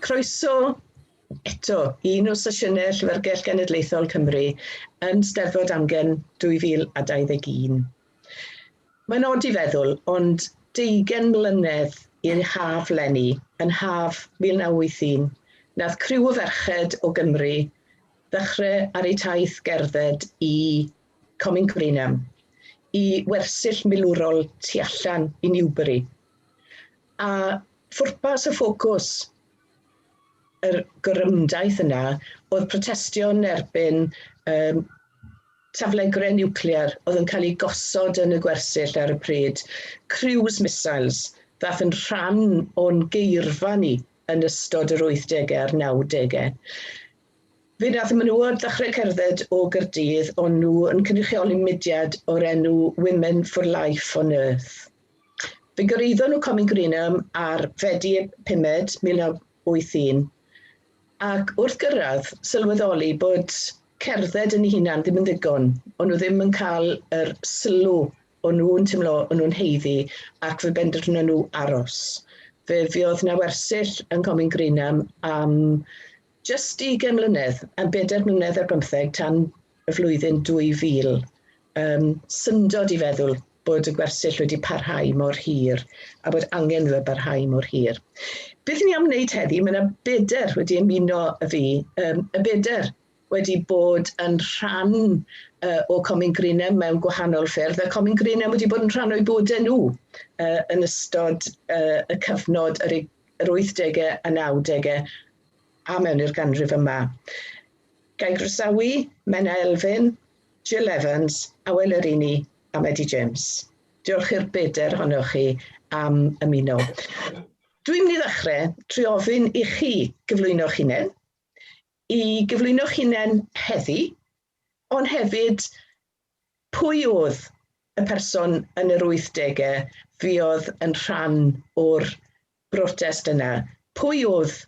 Croeso eto i un o sesiynau Llyfrgell Genedlaethol Cymru yn Steddfod Amgen 2021. Mae'n od i feddwl, ond deugain mlynedd i'r haf 'leni, yn haf 1981, nath criw o ferched o Gymru ddechrau ar eu taith gerdded i Comin Greenham, i wersyll milwrol tu allan i Newbury. A phwrpas y ffocws yr gorymdaith yna oedd protestio yn erbyn um, taflegrau niwclear oedd yn cael eu gosod yn y gwersyll ar y pryd, cruise missiles, ddath yn rhan o'n geirfa ni yn ystod yr 80au a'r 90au. Fe wnaeth y menywod ddechrau cerdded o Gaerdydd, o'n nhw yn cynrychioli mudiad o'r enw Women for Life on Earth. Fe gyrhaeddon nhw Comin Greenham ar Fedi 5, 1981, Ac wrth gyrraedd, sylweddoli bod cerdded yn ei hunan ddim yn ddigon. O'n nhw ddim yn cael yr sylw o'n nhw'n teimlo o'n nhw'n haeddu ac fe benderfynon nhw aros. Fe fuodd 'na wersyll yn Comin Greenham am jyst ugain mlynedd, am bedair mlynedd ar bymtheg tan y flwyddyn 2000. Um, syndod i feddwl bod y gwersyll wedi parhau mor hir a bod angen iddo barhau mor hir. Beth ni am wneud heddi, mae yna bedair wedi ymuno â fi, um, y bedair wedi bod yn rhan uh, o Comin Greenham mewn gwahanol ffyrdd, a Comin Greenham wedi bod yn rhan o'i bywydau nhw uh, yn ystod uh, y cyfnod yr, yr 80au a 90au a mewn i'r ganrif yma. Gai groesawu Menna Elfyn, Jill Evans, Awel Erini a Medi James. Diolch i'r bedair ohonoch chi am ymuno. Dwi'n mynd i ddechrau trwy ofyn i chi gyflwyno'ch hunain, i gyflwyno'ch hunain heddi, ond hefyd pwy oedd y person yn yr 80au fuodd yn rhan o'r brotest yna? Pwy oedd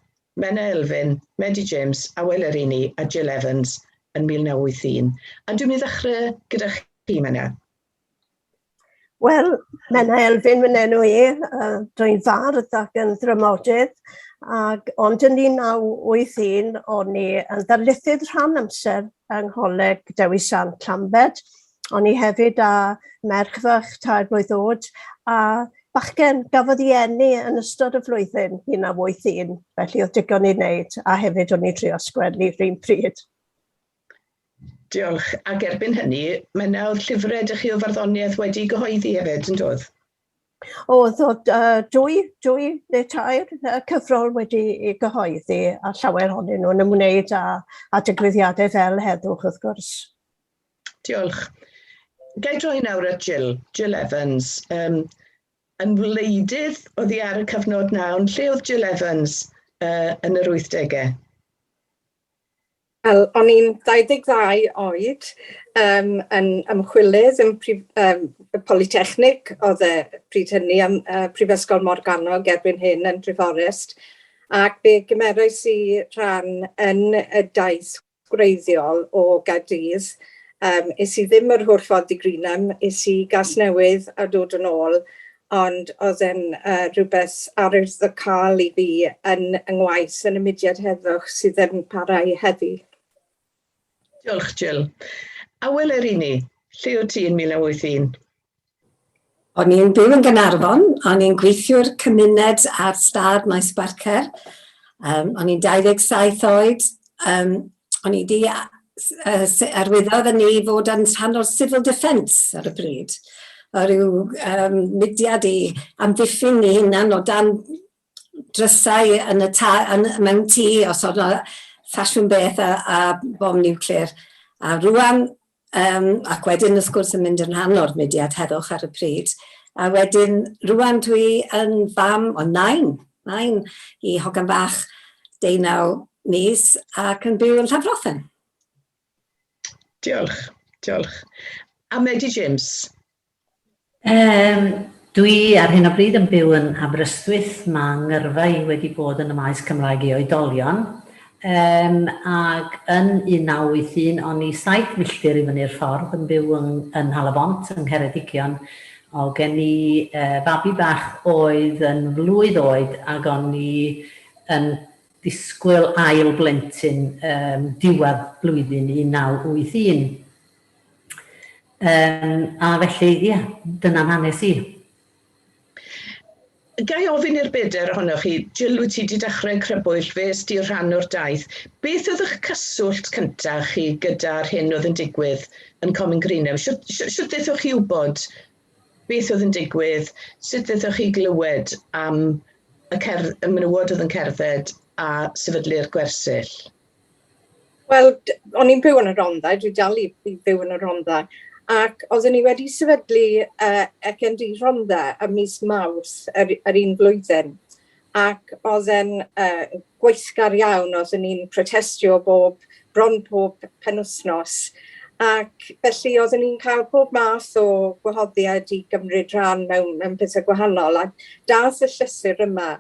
Menna Elfyn, Medi James, Awel Erini a Jill Evans yn 1981? A dwi'n mynd i ddechrau gyda chi, Menna. Wel, Menna Elfyn fy enw i, uh, dwi'n fardd ac yn ddramodydd, ac ond yn 1981 o'n i yn ddarlithydd rhan amser yng Ngholeg Dewi Sant Llambed. O'n i hefyd â merch fach tair blwydd oed a bachgen gafodd ei eni yn ystod y flwyddyn 1981, felly oedd digon i wneud, a hefyd o'n i'n trio sgwennu rhywun pryd. Diolch. Ac erbyn hynny, mae yna oedd llyfrau ydych chi o farddoniaeth wedi gyhoeddi hefyd, yn dod? Oedd, oedd uh, dwy, dwy neu tair uh, cyfrol wedi ei gyhoeddi a llawer ohonyn nhw'n ymwneud â, â digwyddiadau fel heddwch wrth gwrs. Diolch. Ga i droi nawr at Jill, Jill Evans. Um, yn wleidydd oedd hi ar y cyfnod na, ond lle oedd Jill Evans uh, yn yr 80au? Wel, o'n i'n 22 oed, um, yn ymchwilydd yn prif, um, y Polytechnic, oedd e pryd hynny am uh, Prifysgol Morgannwg erbyn hyn yn Treforest, ac fe gymerais i rhan yn y daith gwreiddiol o Gaerdydd. Um, es i ddim yr holl ffordd i Greenham, es i Gasnewydd a dod yn ôl, ond oedd e'n uh, rhywbeth arwyddocaol i fi yn yng ngwaith yn y mudiad heddwch sydd yn parhau heddi. Diolch, Jill. Awel Erini, lle o ti yn 1981? O'n i'n byw yn Gaernarfon, o'n i'n gweithiwr cymuned ar stad Maes Barcer. Um, o'n i'n 27 oed, um, o'n i wedi arwyddodd yn ni fod yn rhan o'r Civil Defence ar y pryd. O ryw um, mudiad i amddiffyn ni hunan o dan drysau yn y ta, yn, mewn tŷ os oedd yna ffasiwn beth a, a bom niwclear. A rwan, um, ac wedyn wrth gwrs yn mynd yn rhan o'r mudiad heddwch ar y pryd, a wedyn rwan dwi yn fam o nain, nain i hogan fach deunaw mis ac yn byw yn Llanfrothen. Diolch, diolch. A Medi James? Um, dwi ar hyn o bryd yn byw yn Aberystwyth. Mae ngyrfa i wedi bod yn y maes Cymraeg i oedolion. Um, ac yn 1981, o'n i saith milltir i fyny'r ffordd yn byw yn, yn Nhalabont, yng Ngheredigion. O gen i uh, fabi bach oedd yn flwydd oed ac o'n i yn disgwyl ail blentyn um, diwedd blwyddyn 1981. Um, a felly, ie, yeah, dyna'n hanes i. Ga i ofyn i'r bedair ohonoch chi, Jill, wyt ti wedi dechrau crybwyll, fe est ti rhan o'r daith. Beth oedd eich cyswllt cyntaf chi gyda'r hyn oedd yn digwydd yn Comin Greenham? Shwt, shwt, shwt ddethoch chi wybod beth oedd yn digwydd? Sut ddethoch chi glywed am y, cer y menywod oedd yn cerdded a sefydlu'r gwersyll? Wel, o'n i'n byw yn y Rhondda, dwi dal i, i byw yn y Rhondda, ac oeddwn ni wedi sefydlu CND Rhondda ym mis Mawrth yr, yr un flwyddyn, ac oedd e'n gweithgar iawn, oeddwn ni'n protestio bob, bron pob penwythnos, ac felly oeddwn ni'n cael pob math o gwahoddiad i gymryd rhan mewn, mewn pethau gwahanol, ac dath y llythyr yma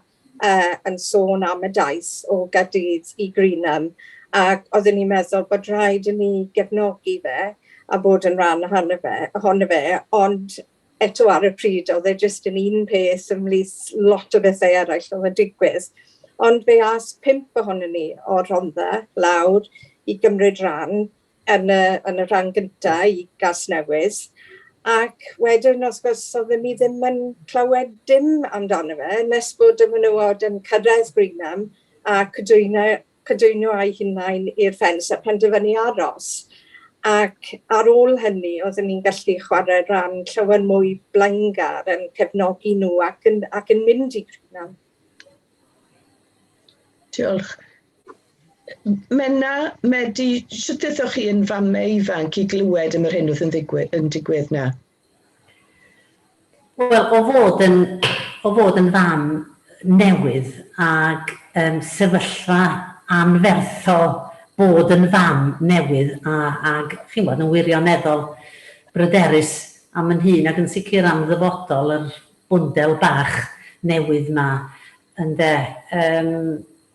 uh, yn sôn am y daith o Gaerdydd i Greenham, ac oeddwn ni'n meddwl bod rhaid i ni gefnogi fe a bod yn rhan ohono fe, ohono fe, ond eto ar y pryd oedd e jyst yn un peth ymhlith lot o bethau eraill oedd yn digwydd. Ond fe as pump ohonon ni o'r Rhondda lawr i gymryd rhan yn y, yn y rhan gyntaf i Gasnewydd. Ac wedyn, wrth gwrs, oedden ni ddim yn clywed dim amdano fe, nes bod y menywod yn cyrraedd Greenham a cydwyno, cydwyno â'i hunain i'r ffens a penderfynu aros. Ac ar ôl hynny, oedden ni'n gallu chwarae rhan llawer mwy blaengar yn cefnogi nhw ac yn, ac yn mynd i Greenham. Diolch. Menna, Medi, sut ddethoch chi yn famau ifanc i glywed am yr hyn oedd yn ddigwydd, yn digwydd na? Wel, o fod yn, o fod yn fam newydd ag um, sefyllfa anferthol bod yn fam newydd a, ag, chi'n gwybod, yn wirioneddol bryderus am yn hun ac yn sicr am ddyfodol yr bwndel bach newydd 'ma ynde. Yym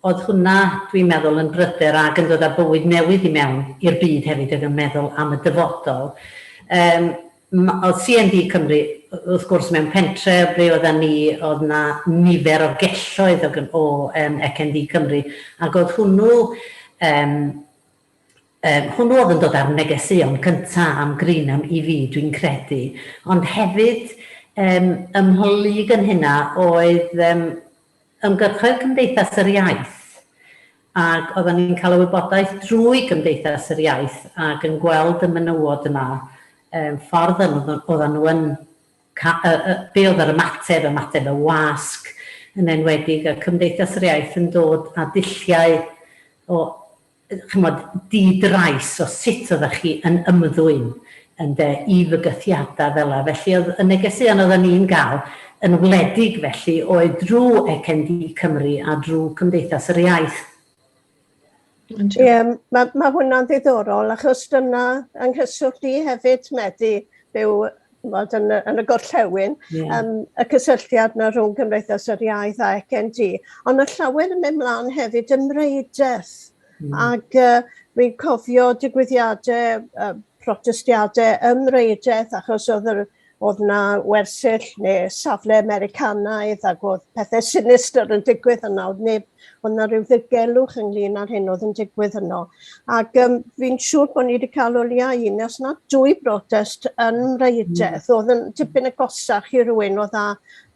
oedd hwnna, dwi'n meddwl, yn bryder ac yn dod â bywyd newydd i mewn i'r byd hefyd ac yn meddwl am y dyfodol. Yym oedd CND Cymru, wrth gwrs, mewn pentre ble oeddan ni, oedd 'na nifer o gelloedd o o yym CND Cymru ac oedd hwnnw yym Yym, hwnnw oedd yn dod â'r negeseuon cynta am Greenham i fi, dwi'n credu. Ond hefyd, yym, ymhlyg yn hynna oedd yym, ymgyrchoedd Cymdeithas yr Iaith, ac oedden ni'n cael y wybodaeth drwy Gymdeithas yr Iaith ac yn gweld y menywod yma, yym, ffordd yn, oedden nhw yn, ca-, yy, yy, be oedd yr ymateb, ymateb y wasg yn enwedig, a Cymdeithas yr Iaith yn dod â dulliau o chimod, di-drais o sut oeddech chi yn ymddwyn, ynde, i fygythiadau fel 'na. Felly oedd y negeseuon oedden ni'n gael yn wledig felly oedd drwy CND Cymru a drwy Cymdeithas yr Iaith. Ie, yeah, mae ma hwnna'n ddiddorol achos dyna yng nghyswllt i hefyd, Medi, byw ch'mod, yn y, yn y gorllewin, yeah. y cysylltiad na rhwng Cymdeithas yr Iaith a CND. Ond mae llawer yn mynd mlaen hefyd ym Mreideth. Ac fi'n cofio digwyddiadau, protestiadau ym Mreideth, achos oedd yr, oedd na wersyll neu safle Americanaidd ac oedd pethau sinistr yn digwydd yna. Oedd neb, oedd na rhyw ddirgelwch ynglyn â'r hyn oedd yn digwydd yno. Ac um, fi'n siŵr bod ni wedi cael o leia un, os na dwy brotest yn Mreideth, mm. oedd yn tipyn agosach i rywun oedd â,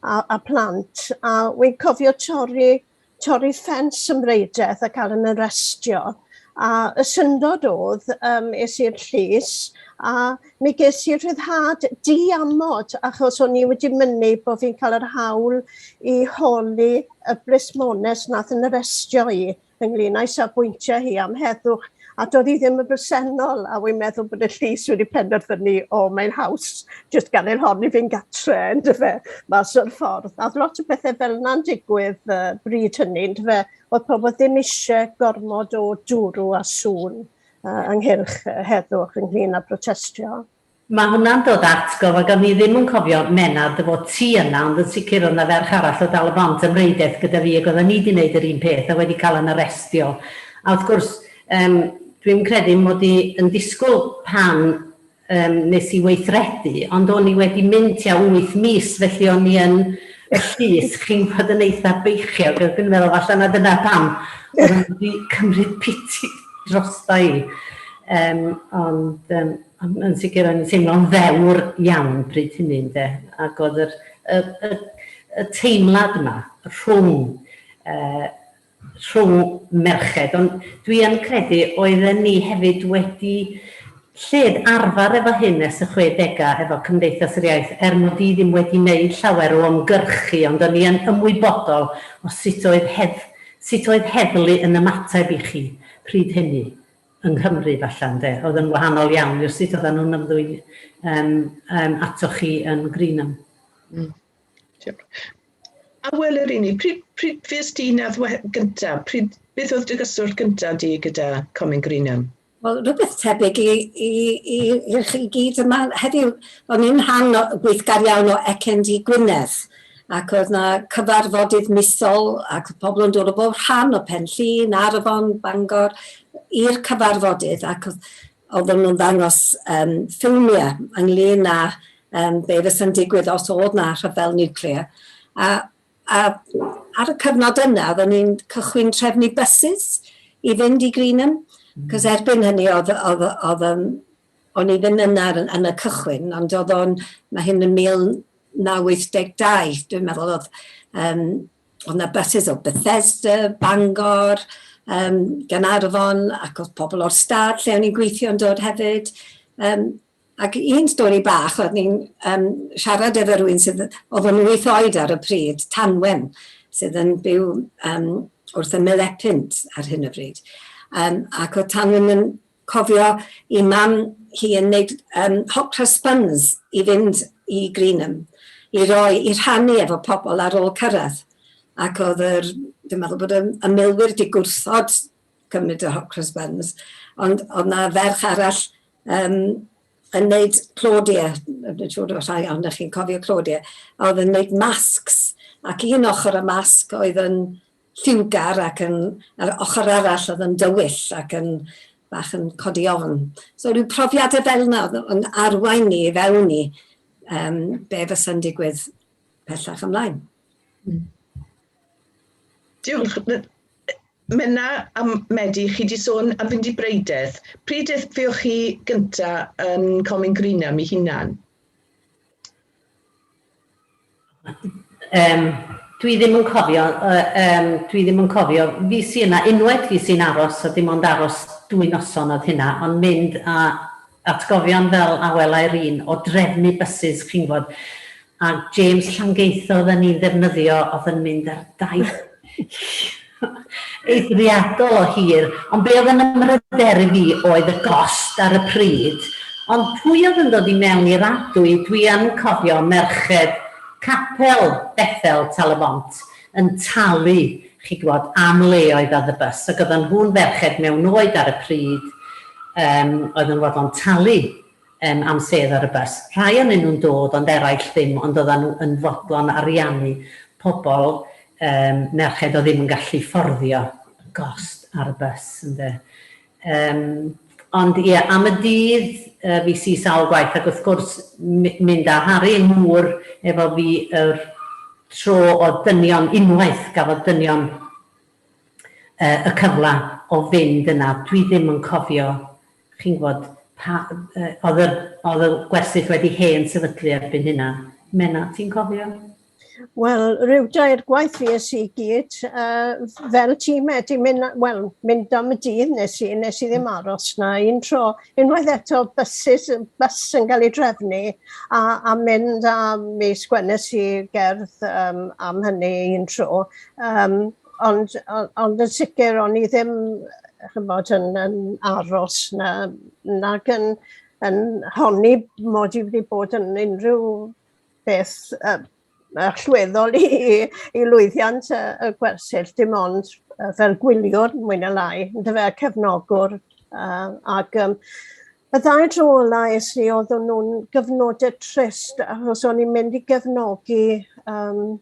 a, a plant. A wy'n cofio torri, torri ffens ym Mreideth a cael yn arestio. A y syndod oedd, um, es i'r llys, a mi ges i rhyddhad diamod, achos o'n i wedi mynnu bod fi'n cael yr hawl i holi y blismones nath yn arestio i ynglyn â'i safbwyntiau hi am heddwch, a doedd hi ddim yn bresennol, a wy'n meddwl bod y llys wedi penderfynu, o, mae'n haws jyst gadael hon i fynd gatre, yndyfe, mas o'r ffordd. A oedd lot o bethau fel yna'n digwydd bryd hynny, yndyfe, oedd pobl ddim eisiau gormod o dwrw a sŵn ynghylch heddwch ynglyn â protestio. Mae hwnna'n dod â atgof, ac o'n i ddim yn cofio, Menna, dy fod ti yna, ond yn sicr oedd 'na ferch arall o Dal-y-bont ym Mreudeth gyda fi ac oedden ni 'di wneud yr un peth a wedi cael yn arestio. A wrth gwrs, yym, dwi'm yn credu mod i yn disgwyl pan yym nes i weithredu, ond o'n i wedi mynd tua wyth mis, felly o'n i yn y llys, chi'n bod yn eitha beichiog, ac yn meddwl falle na dyna pam oedden nhw wedi cymryd piti drosta i. Um, ond um, yn sicr o'n i'n teimlo'n ddewr iawn pryd hynny, ynde? Ac oedd yr, y, y, y teimlad yma rhwng, uh, rhwng merched, ond dwi yn credu oedden ni hefyd wedi lled arfer efo hyn ers y 60au efo Cymdeithas yr Iaith, er mod i ddim wedi wneud llawer o ymgyrchu, ond o'n i yn ymwybodol o sut oedd hedd, sut oedd heddlu yn ymateb i chi pryd hynny yng Nghymru falle ynde, oedd yn wahanol iawn i'r sut oedden nhw'n ymddwyn um, um, atoch chi yn Greenham. A wel yr unig, pryd, pryd fues ti na gyntaf, pryd, beth oedd dy gyswllt gyntaf di gyda Comin Greenham? Wel, rhywbeth tebyg i, i, i, i chi gyd yma heddiw. O'n i'n rhan o gweithgar iawn o ECND Gwynedd, ac oedd na cyfarfodydd misol ac oedd pobl yn dod o bob rhan o Pen Llŷn, Arfon, Bangor, i'r cyfarfodydd ac oedd, oedden nhw'n ddangos um, ffilmiau ynglyn â um, be fysa'n digwydd os oedd na rhyfel niwclear. A, a ar y cyfnod yna, oedden ni'n cychwyn trefnu buses i fynd i Greenham, cos erbyn hynny oedd, oedd, oedd, um, o'n i ddim yna yn, yn y cychwyn, ond oedd o'n, mae hyn yn 1982, dwi'n meddwl oedd, um, oedd 'na buses o Bethesda, Bangor, um, Gaernarfon, ac oedd pobl o'r stad lle o'n i'n gweithio yn dod hefyd. Um, ac un stori bach, oedd ni'n um, siarad efo rhywun sydd, oedd yn wyth oed ar y pryd, Tanwen, sydd yn byw um, wrth ymyl Epynt ar hyn o bryd. Um, ac oedd Tanwen yn cofio i mam hi yn neud um, hot cross buns i fynd i Greenham, i roi, i rhannu efo pobl ar ôl cyrraedd. Ac oedd yr, dwi'n meddwl bod y, y milwyr di gwrthod cymryd y hot cross buns, ond oedd na ferch arall um, yn neud Claudia, dwi'n siŵr o rhai ohonoch chi'n cofio Claudia, oedd yn neud masks, ac un ochr y masg oedd yn lliwgar ac yn, a'r ochr arall oedd yn dywyll ac yn bach yn codi ofn. So rhyw profiadau fel yna oedd yn arwain ni i fewn i um, be fysa'n digwydd pellach ymlaen. Diolch. Menna a Medi, chi 'di sôn am fynd i Breideth. Pryd fuoch chi gynta yn Comin Greenham i hunan? Um, dwi ddim yn cofio, uh, um, dwi ddim yn cofio, fi sy yna, unwaith fi sy'n aros, a dim ond aros dwy noson oedd hynna, ond mynd a atgofion fel Awel Irene o drefnu buses, chi'n gwybod, a James Llangeitho oedden ni'n ddefnyddio, oedd yn mynd ar daith eithriadol o hir, ond be oedd yn ymryderu fi oedd y gost ar y pryd, ond pwy oedd yn dod i mewn i'r adwy, dwi yn cofio merched capel Bethel Tal-y-bont yn talu, chi gwybod, am leoedd ar y bus, ac oedden nhw'n ferched mewn oed ar y pryd, um, oedd yn fodlon talu um, am sedd ar y bus. Rhai ohonyn nhw'n dod, ond eraill ddim, ond oedden nhw yn fodlon ariannu pobl um, merched oedd ddim yn gallu fforddio y gost ar y bus, ynde. Um, ond ie, am y dydd uh, fi si sawl gwaith, ac wrth gwrs mynd â Harry yng ngŵr efo fi yr tro o dynion, unwaith gafodd dynion uh, y cyfle o fynd yna. Dwi ddim yn cofio, chi'n gwybod, pa, uh, oedd, yr, oedd y gwersyll wedi hen sefydlu erbyn hynna. Mena, ti'n cofio? Wel, rhyw dair gwaith fi es i gyd, uh, fel ti Medi, mynd, wel, mynd am y dydd nes i, nes i ddim aros na un tro. Unwaith eto, buses, bus yn cael ei drefnu, a, a mynd a mi sgwennes i gerdd um, am hynny un tro. Um, ond, ond yn sicr, o'n i ddim chymod, yn, yn aros na, nag yn, yn honni mod i wedi bod yn unrhyw beth uh, allweddol i, i lwyddiant y, y gwersyll, dim ond uh, fel gwyliwr mwy na lai, yn dyfe, cefnogwr. Uh, ac um, y ddau dro ola es i, oedden nhw'n gyfnodau trist, achos o'n i'n mynd i gefnogi um,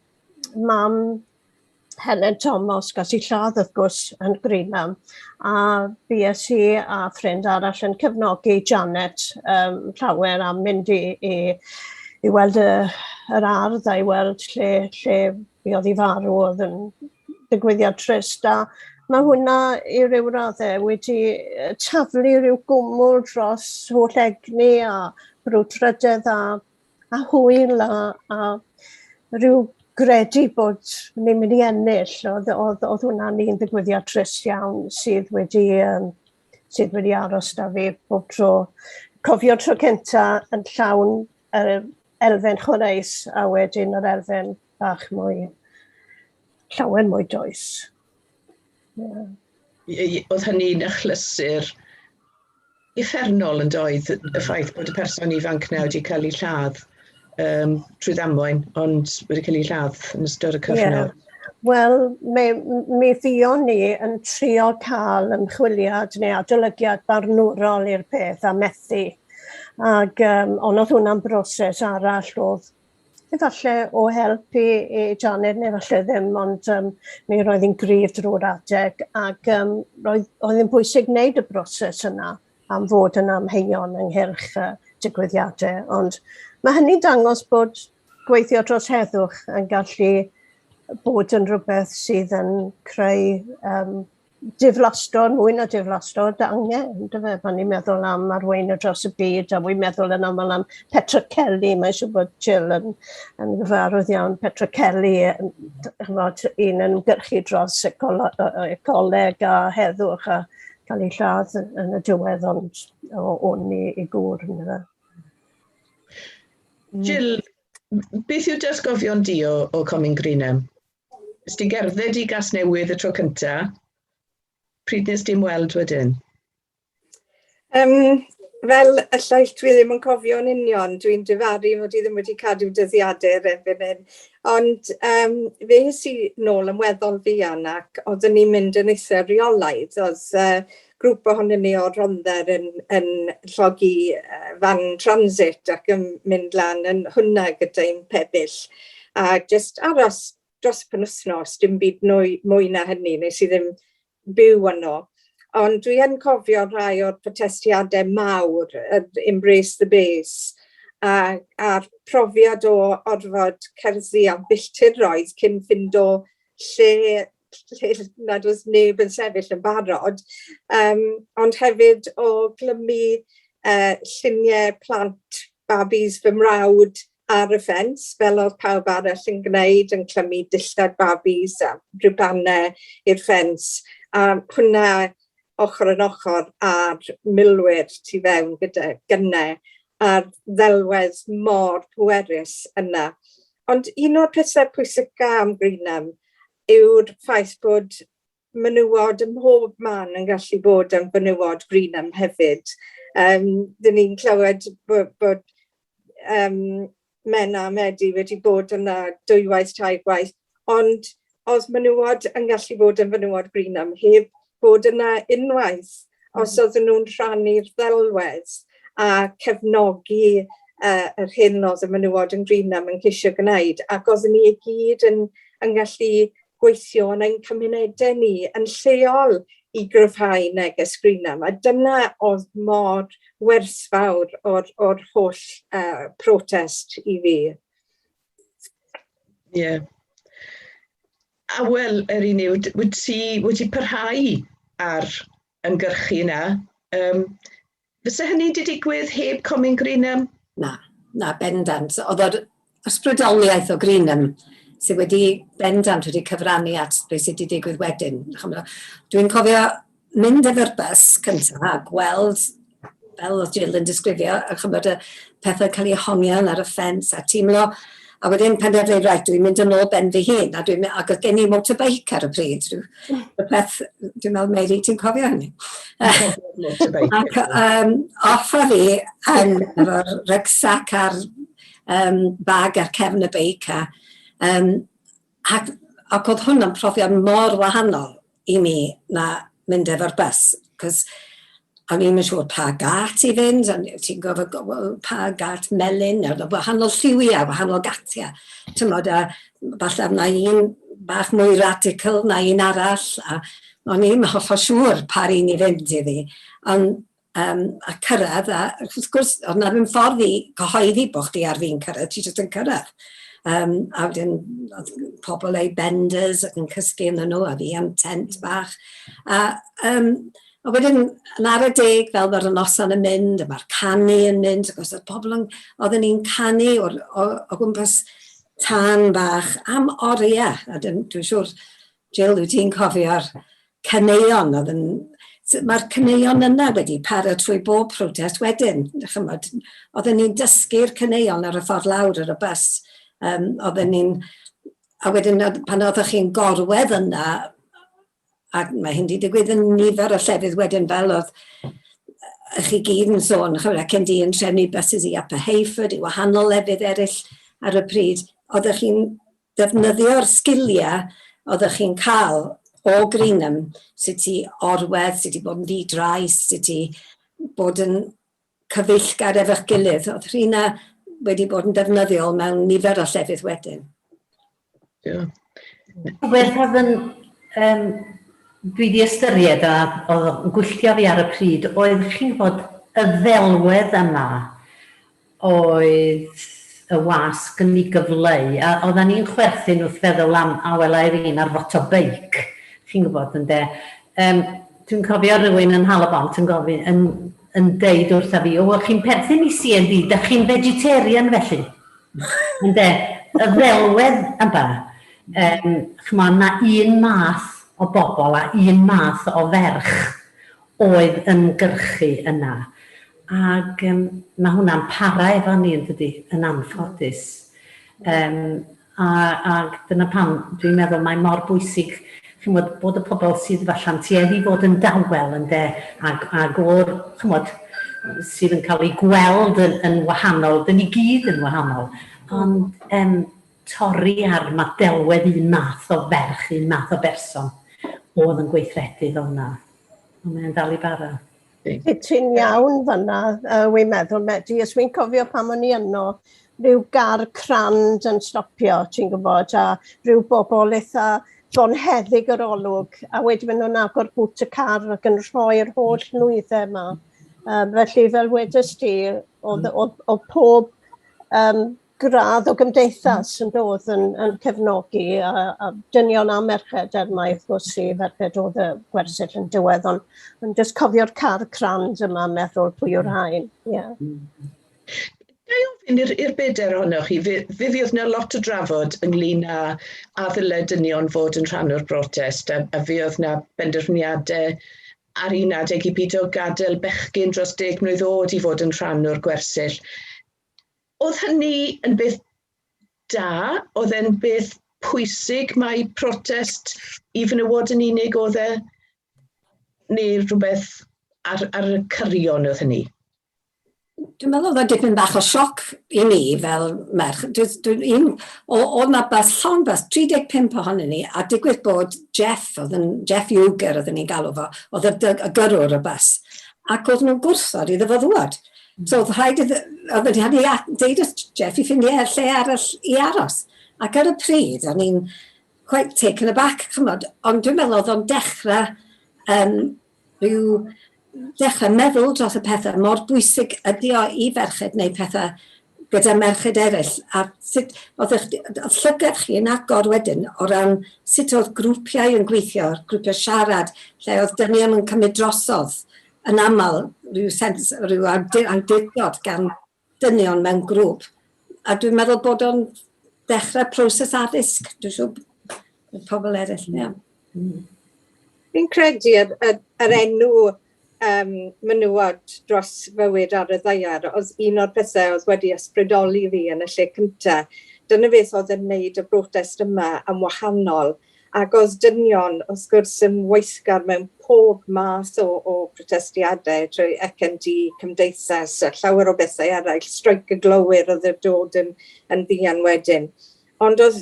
mam Helen Thomas, gas i lladd wrth gwrs yn Greenham, a bues i a ffrind arall yn cefnogi Janet um, llawer am mynd i, i, i weld y, yr ardd a i weld lle, lle fuodd hi farw oedd yn digwyddiad trist a mae hwnna i ryw raddau wedi taflu rhyw gwmwl dros holl egni a brwdfrydedd a, a hwyl a, a rhyw gredu bod ni'n mynd i ennill. Oedd, oedd, oedd hwnna'n un ddigwyddiad trist iawn sydd wedi, um, sydd wedi aros da fi bob tro. Cofio tro cynta yn llawn yr elfen chwaraeus a wedyn yr elfen bach mwy, llawer mwy does. Yeah. Oedd hynny'n achlysur uffernol yn doedd, y ffaith bod y person ifanc na wedi cael ei lladd um, trwy ddamwain, ond wedi cael ei lladd yn ystod y cyfnod. Yeah. Wel, mi, mi fuon ni yn trio cael ymchwiliad neu adolygiad barnwrol i'r peth a methu. Ac, um, ond oedd hwnna'n broses arall oedd efallai o help i, i Janet neu falle ddim, ond um, mi roedd hi'n gryf drwy'r adeg ac um, roedd, oedd hi'n bwysig wneud y broses yna am fod yn amheuon ynghylch uh, digwyddiadau. Ond mae hynny'n dangos bod gweithio dros heddwch yn gallu bod yn rhywbeth sydd yn creu um, diflastod, mwy na diflastod, angen, yndyfe, pan ni'n meddwl am arweinwyr dros y byd, a wy'n meddwl yn aml am Petra Kelly, mae'n siŵr bod Jill yn, yn gyfarwydd iawn, Petra Kelly, chymod, un yn ymgyrchu dros ecoleg a heddwch a cael ei lladd yn y diwedd, ond o o'n i, i gŵr, yndyfe. Jill, beth yw dy atgofion di o, o Comin Greenham? Nes di gerdded i Gasnewydd y tro cynta? Pryd nes di'n weld wedyn? Um, fel y llaill dwi ddim yn cofio'n union, dwi'n difaru mod i ddim wedi cadw dyddiadur erbyn hyn. Ond um, fe es i nôl yn weddol fuan ac oeddwn ni'n mynd yn eitha rheolaidd. Oedd uh, grŵp ohonyn ni o'r Rhondda yn, yn llogi uh, fan transit ac yn mynd lan yn hwnna gyda'n pebyll. A jyst aros dros y penwythnos, dim byd nwy, mwy na hynny, nes i ddim byw yno. Ond dwi yn cofio rhai o'r protestiadau mawr, yr Embrace the Base, a, a'r profiad o orfod cerddi am filltiroedd cyn ffindo lle, lle nad oedd neb yn sefyll yn barod. Um, ond hefyd o glymu uh, lluniau plant babis fy mrawd ar y ffens, fel oedd pawb arall yn gwneud, yn clymu dillad babis a rhywbannau i'r ffens. A hwnna ochr yn ochr â'r milwyr tu fewn gyda gynnau a'r ddelwedd mor pwerus yna. Ond un o'r pethau pwysica am Greenham yw'r ffaith bod menywod ym mhob man yn gallu bod yn fenywod Greenham hefyd. Um, dyn ni'n clywed bod, bod um, Menna a Medi wedi bod yna dwywaith, tair gwaith, ond oedd menywod yn gallu bod yn fenywod Greenham heb bod yna unwaith, os mm. oedden nhw'n rhannu'r ddelwedd a cefnogi uh, yr hyn oedd y menywod yn Greenham yn ceisio gwneud, ac oedden ni i gyd yn, yn gallu gweithio yn ein cymunedau ni yn lleol i gryfhau neges Greenham, a dyna oedd mor werthfawr o'r, or holl uh, protest i fi. Ie. Yeah. A wel, Erin, wyt ti wedi parhau ar ymgyrchu yna? Um, fysa hynny wedi digwydd heb Comin Greenham? Na, na, bendant. Oedd yr ysbrydoliaeth o Greenham sydd wedi bendant wedi cyfrannu at beth sydd wedi digwydd wedyn. Dwi'n cofio mynd efo'r bus cyntaf a gweld, fel oedd Jill yn disgrifio, a chymryd y pethau cael eu hongian ar y ffens a teimlo, a wedyn penderfynu, reit, dwi'n mynd yn ôl ben fy hun, a dwi'n, ac oedd gen i motorbike ar y pryd, rhywbeth, dwi'n meddwl, Mary, ti'n cofio hynny? Ac um, off a fi yn efo'r rucksack a'r um, bag ar cefn y beic, a, um, ac, ac oedd hwnna'n profiad mor wahanol i mi na mynd efo'r bus, cos o'n i'm yn siŵr pa gat i fynd, o'n ti'n gorfod pa gat melyn, neu wahanol lliwiau, wahanol gatiau. Tymod, a falle na un bach mwy radical na un arall, a o'n i'm hollol siŵr pa'r un i fynd iddi. Ond A cyrraedd, a wrth gwrs, oedd na ddim ffordd i cyhoeddi bod chdi ar fin cyrraedd, ti jyst yn cyrraedd. A wedyn oedd pobl eu benders ac yn cysgu ynddyn nhw, a fi am tent bach. A wedyn, yn ar y deg, fel mae'r noson yn mynd, a mae'r canu yn mynd, ac os oedd pobl yn, oedden ni'n canu o'r, o, o gwmpas tân bach am oriau, a dwi'n dwi siŵr, Jill, wyt ti'n cofio'r caneuon oedd yn... Mae'r caneuon yna wedi para trwy bob protest wedyn. Chymod, oedden ni'n dysgu'r caneuon ar y ffordd lawr ar y bus. Oedden ni'n... A wedyn pan oeddech chi'n gorwedd yna, ac mae hyn wedi digwydd yn nifer o llefydd wedyn fel oedd chi gyd yn sôn, chymod, ac yn yn trefnu buses i Upper Heyford, i wahanol lefydd eraill ar y pryd, oeddech chi'n defnyddio'r sgiliau oeddech chi'n cael o Greenham, sut i orwedd, sut i bod yn ddi-drais, sut i bod yn cyfeillgar efo'ch gilydd. Oedd rheina wedi bod yn defnyddiol mewn nifer o llefydd wedyn. Yeah. Rhywbeth oedd yn, dwi wedi ystyried a oedd yn gwylltio fi ar y pryd, oedd chi'n gwybod y ddelwedd yma oedd y wasg yn ei gyfleu, a oedden ni'n chwerthin wrth feddwl am Awel Irene ar fotobeic, chi'n gwybod ynde. Dwi'n cofio rhywun yn Nhal-y-bont yn gofyn, yn deud wrtha fi, o, chi'n perthyn i CND, dach chi'n vegetarian felly? Ynde, y ddelwedd yma, ch'mo', na un math o bobl a un math o ferch oedd yn gyrchu yna. Ac mae hwnna'n para efo ni yn dydi, yn anffodus. A, ac dyna pam dwi'n meddwl mae mor bwysig ch'mod, bod y pobl sydd falla'n tueddu i fod yn dawel ynde, ac o'r, ch'mod, sydd yn cael eu gweld yn wahanol, dyn ni gyd yn wahanol, ond torri ar ma delwedd un math o ferch, un math o berson oedd yn gweithredu fel yna. Ond mae'n dal i bara. Ti'n iawn fanna, wy'n meddwl, Medi, os wy'n cofio pan o'n i yno, rhyw gar crand yn stopio, ti'n gwybod, a rhyw bobl eitha bonheddig yr olwg, a wedyn maen nhw'n agor bŵt y car ac yn rhoi'r holl nwyddau yma. Felly, fel wedys ti, oedd pob gradd o gymdeithas yn dod yn cefnogi a dynion a merched, er mai wrth gwrs i ferched oedd y gwersyll yn diwedd, ond jyst cofio'r car crand yma, meddwl pwy yw'r rhain. Yeah. Ga i ofyn i'r bedair ohonoch chi, fe fuodd 'na lot o drafod ynglyn â a ddyle dynion fod yn rhan o'r brotest, a fuodd 'na benderfyniadau ar un adeg i bido gadael bechgyn dros 10 mlwydd oed i fod yn rhan o'r gwersyll. Oedd hynny yn beth da? Oedd e'n beth pwysig mai protest i fenywod yn unig oedd e? Neu rhywbeth ar y cyrion oedd hynny? Dwi'n meddwl oedd o dipyn bach o sioc i mi fel merch. Oedd 'na bus, llond bus, 35 ohonyn ni, a digwydd bod Jeff, oedd yn, Jeff Uger oedden ni'n galw fo, oedd y gyrrwr y bus, ac oedd nhw'n gwrthod iddo fo ddŵad. So oedd rhaid iddo, oedd wedi rhaid i deud wrth Jeff i ffindio lle arall i aros. Ac ar y pryd, o'n i'n quite taken aback, chymod, ond dwi'n meddwl oedd o'n dechrau rhyw dechrau meddwl dros y pethau mor bwysig ydy o i ferched neu pethau gyda merched eraill a sut oedd eich, oedd llygad chi yn agor wedyn o ran sut oedd grwpiau yn gweithio, grwpiau siarad, lle oedd dynion yn cymryd drosodd yn aml rhyw sens, rhyw awdurdod gan dynion mewn grŵp. A dwi'n meddwl bod o'n dechrau proses addysg, dwi'n siŵr bod pobl eraill, ie. Fi'n credu yr enw menywod dros fywyd ar y ddaear oedd un o'r pethau oedd wedi ysbrydoli fi yn y lle cyntaf. Dyna beth oedd yn wneud y brotest yma yn wahanol. Ac oedd dynion, wrth gwrs, yn weithgar mewn pob math o protestiadau trwy CND, Cymdeithas, a llawer o bethau eraill, streic y glowyr oedd yn dod yn fuan wedyn. Ond oedd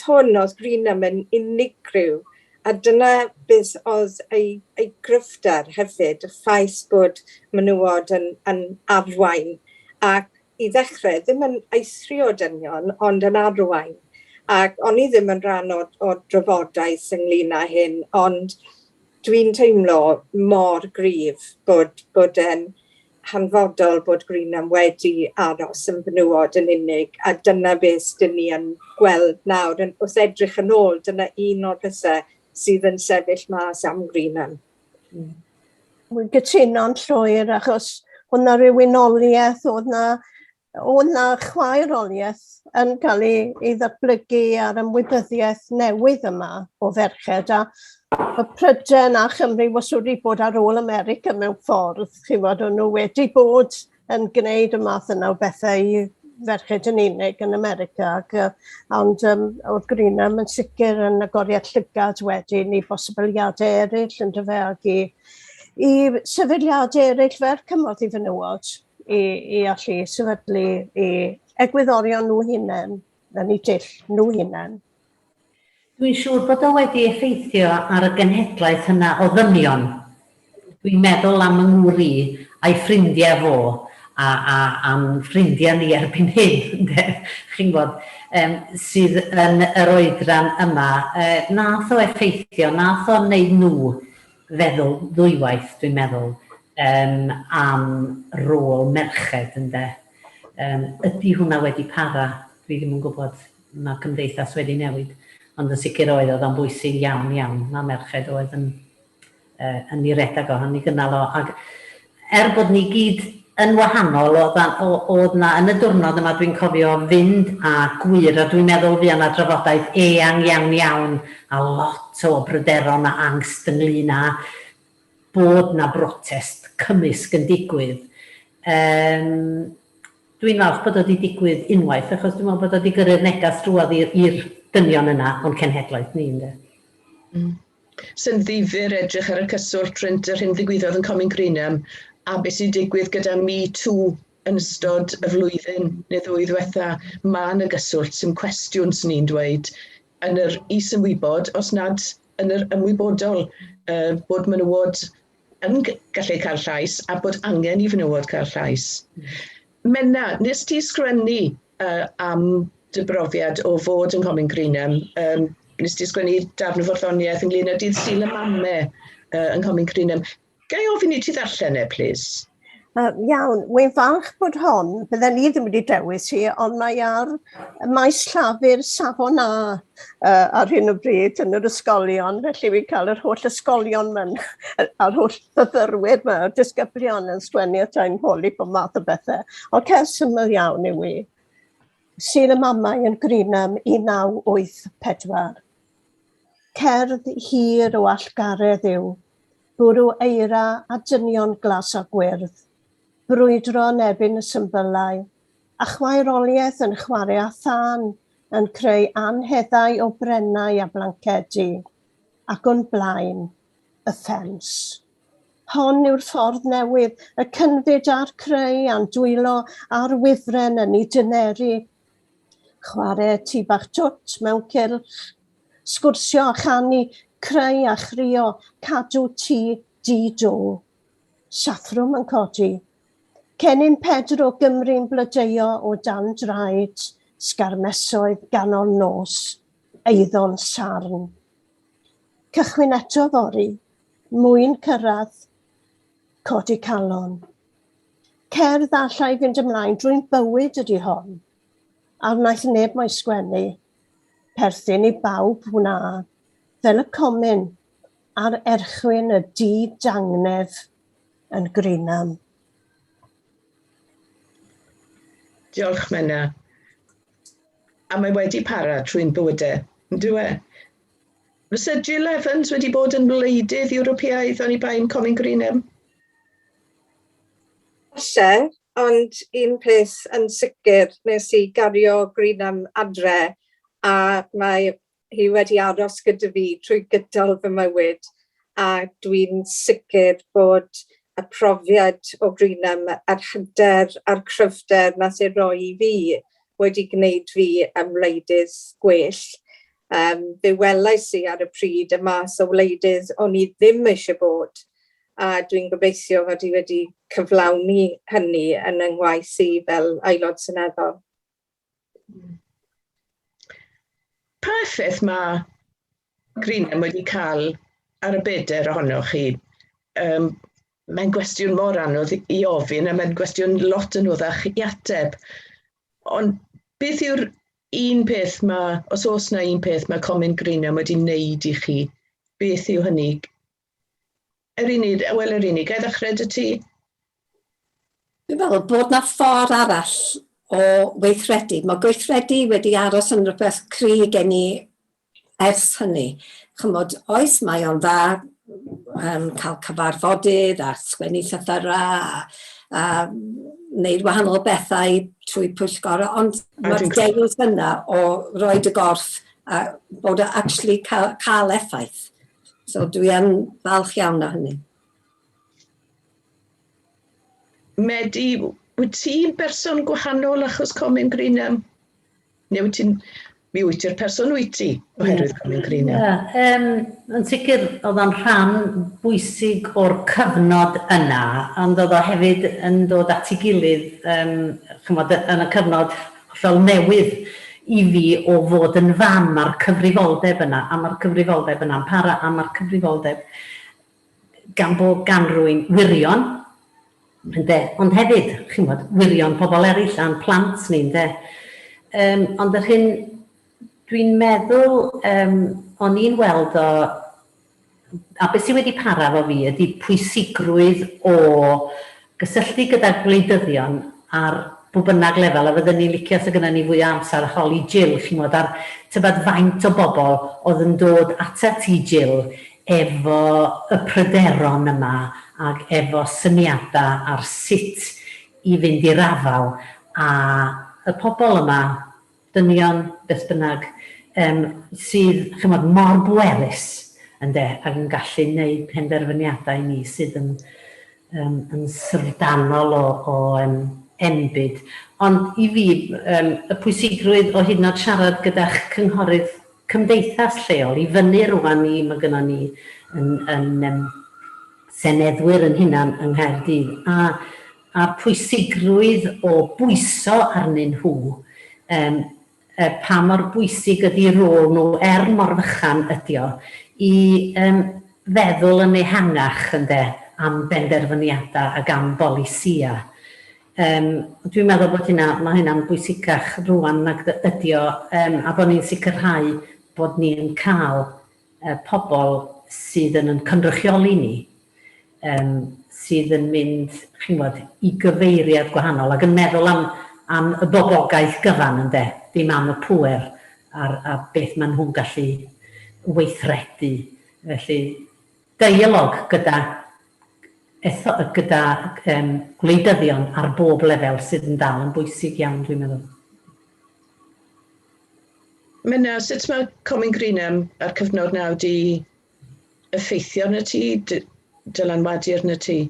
hwn, oedd Greenham yn unigryw, a dyna beth oedd ei gryfder hefyd, y ffaith bod menywod yn arwain, ac i ddechrau ddim yn eithrio dynion, ond yn arwain. Ac o'n i ddim yn rhan o'r drafodaeth ynglyn â hyn, ond Dwi'n teimlo mor gryf bod, bod e'n hanfodol bod Greenham wedi aros yn fenywod yn unig, a dyna beth dyn ni yn gweld nawr. Yn, wrth edrych yn ôl, dyna un o'r pethau sydd yn sefyll mas am Greenham. Wy'n gytuno'n llwyr achos oedd 'na ryw unoliaeth, oedd 'na oedd 'na chwaeroliaeth yn cael ei, ei ddatblygu ar ymwybyddiaeth newydd yma o ferched a y Prydain a Chymru wastad wedi bod ar ôl America mewn ffordd, chi'n gwybod, o'n nhw wedi bod yn gwneud y math yna o bethau i ferched yn unig yn America, ac, ond oedd Greenham yn sicr yn agoriad llygad wedyn i bosibiliadau eraill yn dyfe ac i, i sefydliadau eraill fel Cymorth i Fenywod i, i allu sefydlu i egwyddorion nhw hunain, yn eu dull nhw hunain. Dwi'n siŵr bod o wedi effeithio ar y genhedlaeth yna o ddynion. Dwi'n meddwl am 'y ngŵr i a'i ffrindiau fo a a a'n ffrindiau ni erbyn hyn ynde, chi'n gwybod, yym sydd yn yr oedran yma. Yy nath o effeithio, nath o wneud nhw feddwl ddwywaith dwi'n meddwl yym am rôl merched ynde. Yym ydy hwnna wedi para? Dwi ddim yn gwybod. Mae cymdeithas wedi newid, ond yn sicr oedd, oedd o'n bwysig iawn iawn. Mae merched oedd yn, uh, yn ei redag o, yn ei gynnal o. Ac er bod ni gyd yn wahanol, oedd, oedd na yn y diwrnod yma dwi'n cofio fynd a gwir, a dwi'n meddwl fuo na drafodaeth eang iawn iawn a lot o bryderon a angst ynglyn â bod na brotest cymysg yn digwydd. Um, Dwi'n falch bod o 'di digwydd unwaith achos dwi'n meddwl bod o 'di gyrru'r negas drwodd i'r i'r dynion yna o'n cenhedlaeth ni ynde. Mm. Sy'n ddifyr edrych ar y cyswllt rhynt yr hyn ddigwyddodd yn Comin Greenham a beth sy'n digwydd gyda Me Too yn ystod y flwyddyn neu ddwy ddiwetha. Mae yna gyswllt, sy'n cwestiwn sy'n ni'n dweud, yn yr is-ymwybod, os nad yn yr ymwybodol, uh, bod menywod yn gallu cael llais a bod angen i fenywod cael llais. Menna, nes ti sgwennu uh, am dy brofiad o fod yng Nghomin Greenham? Um, nes ti sgwennu darn o farddoniaeth ynglyn â dydd Sul y Mame uh, yng Nghomin Greenham. Ga i ofyn i ti ddarllen e, plis? Iawn, wy'n falch bod hon, bydden ni ddim wedi dewis hi, ond mae ar maes llafur safon A ar hyn o bryd yn yr ysgolion, felly fi'n cael yr holl ysgolion mewn, a'r holl fyfyrwyr yma, y disgyblion yn sgwennu at ein holi bob math o bethau. Ond cerdd syml iawn yw i. Sul y Mamau yn Greenham 1984. Cerdd hir o allgaredd yw, Bwrw eira a dynion glas a gwyrdd, brwydro yn erbyn y symbylau, a chwaeroliaeth yn chwarae â thân, yn creu anheddau o brennau a blancedi, ac o'n blaen, y ffens. Hon yw'r ffordd newydd, y cynfyd a'r creu a'n dwylo a'r wifren yn ei dyneru. Chwarae tŷ bach twt mewn cylch, Sgwrsio a chanu, creu a chrio, cadw tŷ di-do. Saffrwm yn codi. Cennin Pedr o Gymru'n blodeuo o dan draed, sgarmesoedd ganol nos, eiddo'n sarn. Cychwyn eto fory, mwyn cyrraedd, codi calon. Cerdd allai fynd ymlaen drwy'n bywyd ydi hon, a wnaeth neb mo'i sgwennu. Perthyn i bawb wna, fel y comin ar erchwyn y di-dangnef yn Greenham. Diolch Menna. A mae wedi para trwy'n bywydau, yn dyw e? Fysa Jill Evans wedi bod yn wleidydd Ewropeaidd oni bai am Comin Greenham? Falle, ond un peth yn sicr, nes i gario Greenham adre a mae hi wedi aros gyda fi trwy gydol fy mywyd a dwi'n sicr bod y profiad o Greenham a'r hyder a'r cryfder nath ei roi i fi wedi gwneud fi yn wleidydd gwell. Um, fe welais i ar y pryd y math o wleidydd o'n i ddim eisiau bod a dwi'n gobeithio fod i wedi cyflawni hynny yn yng ngwaith i fel aelod seneddol. Pa effaith mae Greenham wedi cael ar y bedair ohonoch chi, mae'n gwestiwn mor anodd i ofyn a mae'n gwestiwn lot anoddach i ateb. Ond beth yw'r un peth mae, os oes na un peth mae Comin Greenham wedi wneud i chi, beth yw hynny? Erinid, wel Erinid, ga i ddechrau 'da ti? Dwi'n meddwl bod 'na ffordd arall o weithredu. Mae gweithredu wedi aros yn rhywbeth cry gen i ers hynny. Chymod, oes, mae o'n dda cael cyfarfodydd a sgwennu llythyrau a wneud wahanol bethau trwy pwyllgorau, ond mae'r dewis yna o roi dy gorff a bod o actually cael, cael effaith. So dwi yn falch iawn o hynny. Medi, wyt ti'n berson gwahanol achos Comin Greenham? Neu wyt ti'n... Mi wyt ti'r person wyt ti oherwydd Comin Greenham? Yeah, yn sicr oedd o'n rhan bwysig o'r cyfnod yna, ond oedd o hefyd yn dod at ei gilydd chymod, yn y cyfnod hollol newydd i fi o fod yn fam a'r cyfrifoldeb yna, a mae'r cyfrifoldeb yna'n para, a mae'r cyfrifoldeb gan bod gan rywun wirion, ynde, ond hefyd, chi'n gwybod, wirion pobl eraill a'n plant ni, ynde. Ond yr hyn dwi'n meddwl o'n i'n weld o, a beth sydd wedi para efo fi ydy pwysigrwydd o gysylltu gyda gwleidyddion ar bw bynnag lefel, a fydden ni'n licio 'sa gynnon ni fwy o amser holi Jill, chi'n gwybod, ar tybed faint o bobl oedd yn dod atat ti Jill efo y pryderon yma ag efo syniadau ar sut i fynd i'r afael â y pobl yma, dynion, beth bynnag, yym sydd, chimod, mor bwerus, ynde, ac yn gallu wneud penderfyniadau i ni sydd yn, yym, yn syfrdanol o, o yym, enbyd. Ond i fi, yym, y pwysigrwydd o hyd yn oed siarad gyda'ch cynghorydd cymdeithas lleol, i fyny rŵan i, ma' gynnon ni yn, yn yym, seneddwyr yn hunan yng Nghaerdydd, a a'r pwysigrwydd o bwyso arnyn nhw, yym, pa mor bwysig ydy rôl nhw, er mor fychan ydy o, i yym feddwl yn ehangach, ynde, am benderfyniadau ac am bolisïau. Yym, dwi'n meddwl bod hynna, mae hynna'n bwysicach rŵan nag ydy o, yym, a bod ni'n sicrhau bod ni'n cael y pobl sydd yn yn cynrychioli ni, yym, sydd yn mynd, chi'n gwybod, i gyfeiriad gwahanol ac yn meddwl am am y boblogaeth gyfan, ynde, ddim am y pŵer a'r a beth maen nhw'n gallu weithredu. Felly, deialog gyda etho- gyda yym gwleidyddion ar bob lefel sydd yn dal yn bwysig iawn, dwi'n meddwl. Menna, sut mae Comin Greenham a'r cyfnod 'na wedi effeithio arnat ti, dylanwadu arnat ti?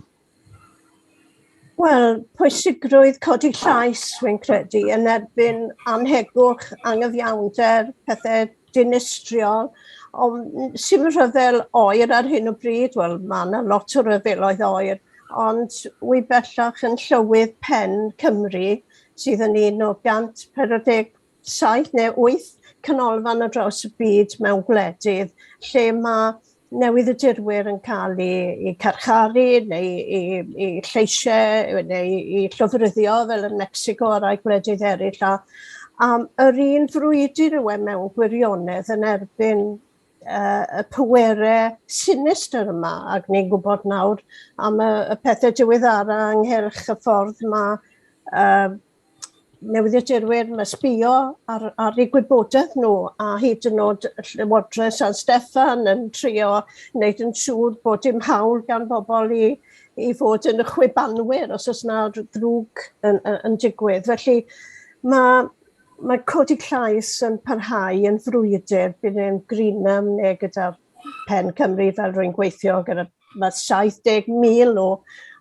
Wel, pwysigrwydd codi llais, wy'n credu, yn erbyn anhegwch, anghyfiawnder, pethau dinistriol. Ond sy'n rhyfel oer ar hyn o bryd, wel, mae yna lot o ryfeloedd oer, ond wy bellach yn llywydd pen Cymru, sydd yn un o 147 neu 8 canolfan ar draws y byd mewn gwledydd lle mae newyddiadurwyr yn cael eu, eu carcharu neu eu, eu lleisiau neu eu llofruddio fel yn Mexico a rai gwledydd eraill. A, yr un frwydr yw e mewn gwirionedd yn erbyn y pwerau sinistr yma, ac ni'n gwybod nawr am y, y pethau diweddara ynghylch y ffordd mae newyddiadurwyr, mae sbio ar, ar eu gwybodaeth nhw a hyd yn oed Llywodraeth San Steffan yn trio wneud yn siŵr bod dim hawl gan bobl i, i fod yn chwibanwyr os oes na ddrwg yn, yn, yn digwydd. Felly mae, mae codi llais yn parhau yn frwydr, bydd e'n Greenham neu gyda'r Pen Cymru fel rwy'n gweithio gyda mae 70,000 o,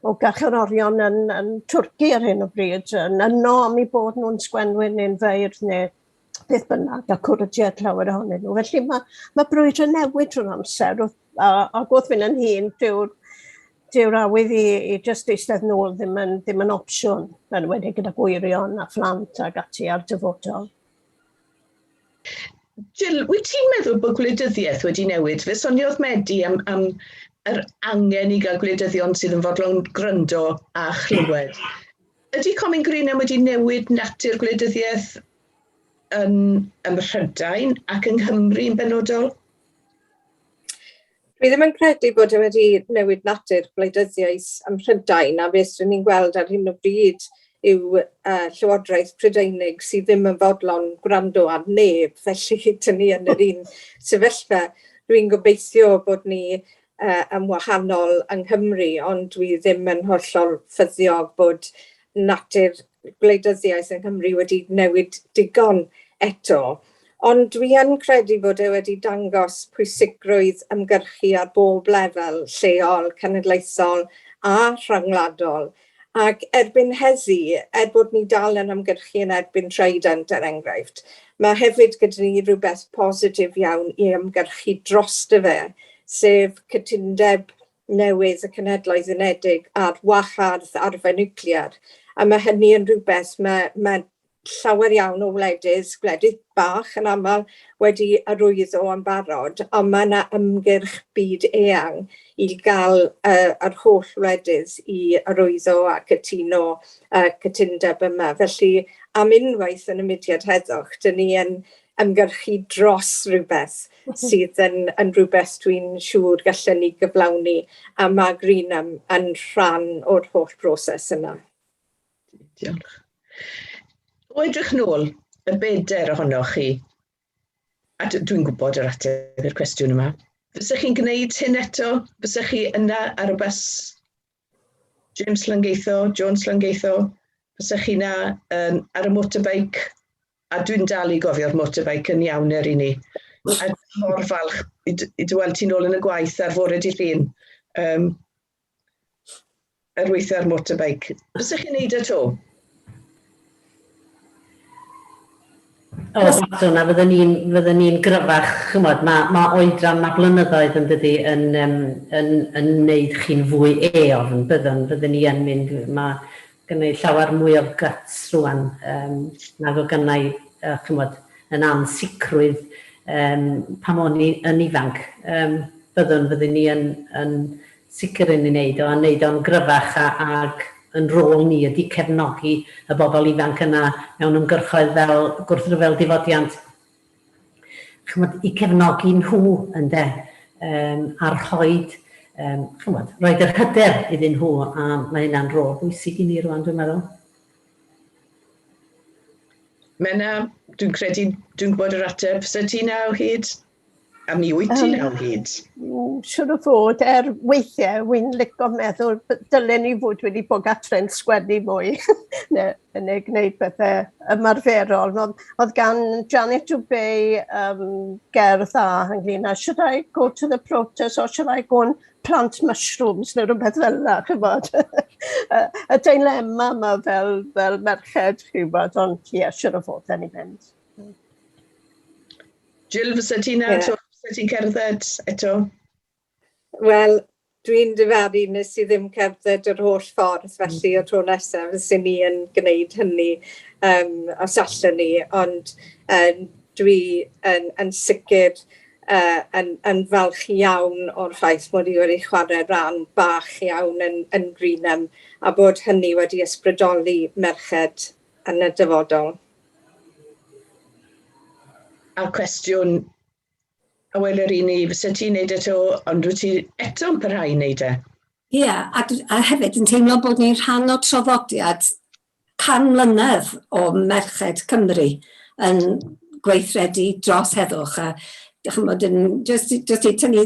o garcharorion yn, yn Twrci ar hyn o bryd, yn yno am eu bod nhw'n sgwenwyr neu'n feirdd neu beth bynnag, a cwrdiad llawer ohonyn nhw. Felly mae, mae brwydr yn newid drwy'r amser, a, a gwrth fynd yn hun, dyw'r dyw'r awydd i, i just eistedd nôl ddim yn, ddim yn opsiwn, yn enwedig gyda gwyrion a phlant ac ati ar dyfodol. Jill, wyt ti'n meddwl bod gwleidyddiaeth wedi newid? Fe soniodd Medi am, am yr angen i gael gwleidyddion sydd yn fodlon gryndo a chlywed. Ydy Comin Greenham wedi newid natur gwleidyddiaeth yn, ym Mhrydain ac yng Nghymru yn benodol? Dwi ddim yn credu bod e wedi newid natur gwleidyddiaeth ym Mhrydain a beth dyn ni'n gweld ar hyn o bryd yw uh, Llywodraeth Prydeinig sydd ddim yn fodlon gwrando ar neb, felly dyn ni yn yr un sefyllfa. Dwi'n gobeithio bod ni uh, yn wahanol yng Nghymru, ond dwi ddim yn hollol ffyddiog bod natur gwleidyddiaeth yng Nghymru wedi newid digon eto. Ond dwi yn credu bod e wedi dangos pwysigrwydd ymgyrchu ar bob lefel, lleol, cenedlaethol a rhyngwladol. Ac erbyn heddi, er bod ni dal yn ymgyrchu yn erbyn Trident er enghraifft, mae hefyd gyda ni rhywbeth positif iawn i ymgyrchu drosto fe, sef cytundeb newydd y Cenhedloedd Unedig ar wahardd arfau niwclear. A mae hynny yn rhywbeth mae, mae llawer iawn o wledydd, gwledydd bach yn aml, wedi arwyddo yn barod, ond mae yna ymgyrch byd eang i gael uh, yr holl wledydd i arwyddo a cytuno uh, cytundeb yma. Felly, am unwaith yn y mudiad heddwch, dyn ni yn ymgyrchu dros rhywbeth sydd yn, yn rhywbeth dwi'n siŵr gallen ni gyflawni, a mae Greenham yn rhan o'r holl broses yna. Diolch. O edrych nôl, y bedair ohonoch chi, a dwi'n gwybod yr ateb i'r cwestiwn yma, fysech chi'n gwneud hyn eto? Fysech chi yna ar y bws James Llangeitho, Jones Llangeitho? Fysech chi yna um, ar y motorbike? A dwi'n dal i gofio'r motorbike yn iawn er i ni. A mor falch i, i dy weld ti'n ôl yn y gwaith ar fore di llun. Um, er weithio ar motorbike. Fysech chi'n neud e 'to? O, baswn, a fydden ni'n fydden ni'n gryfach, ch'mod, ma' ma' oedran, ma' blynyddoedd yn dydi, yn yym yn yn neud chi'n fwy eofn, byddwn, fydden ni yn mynd, ma' gynna i llawer mwy o guts rŵan yym nag o' gynna i yy ch'mod, yn ansicrwydd yym pan o'n i yn ifanc. Yym byddwn, fydden ni yn yn sicr yn ei wneud o, a wneud o'n gryfach a, ag yn rôl ni ydy cefnogi y bobl ifanc yna mewn ymgyrchoedd fel gwrthryfel difodiant. Chymod, i cefnogi nhw ynde, um, a rhoid, um, chymod, roed yr hyder iddyn nhw, a mae hynna'n rôl bwysig i ni rwan, dwi'n meddwl. Menna, dwi'n credu, dwi'n gwybod yr ateb. Se ti na o hyd? A mi wyt ti um, o hyd? Siwr o fod, er weithiau, wy'n licio meddwl dylen ni fod wedi bod gartre'n sgwennu mwy, neu, neu gwneud bethau ymarferol. Oedd, oedd gan Janet Dubé um, gerdd dda ynglyn â should I go to the protest or should I go and plant mushrooms neu rhywbeth fel yna, chybod. y dilemma yma fel, fel merched, chybod, ond ie, yeah, siwr o fod, yn i fynd. Jill, fysa ti'n yeah. eto, fysa ti'n cerdded eto? Wel, dwi'n difaru nes i ddim cerdded yr holl ffordd, felly mm. o tro nesaf fyswn ni yn gwneud hynny um, os allan ni, ond um, dwi yn, yn sicr uh, yn, yn falch iawn o'r ffaith mod i wedi chwarae rhan bach iawn yn, yn Greenham a bod hynny wedi ysbrydoli merched yn y dyfodol. A'r cwestiwn a weler i ni, fysa ti'n neud e to, ond wyt ti eto'n parhau i wneud e? Ie, yeah, a, a hefyd yn teimlo bod ni'n rhan o traddodiad 100 mlynedd o merched Cymru yn gweithredu dros heddwch a chymod, yn, just, just i tynnu,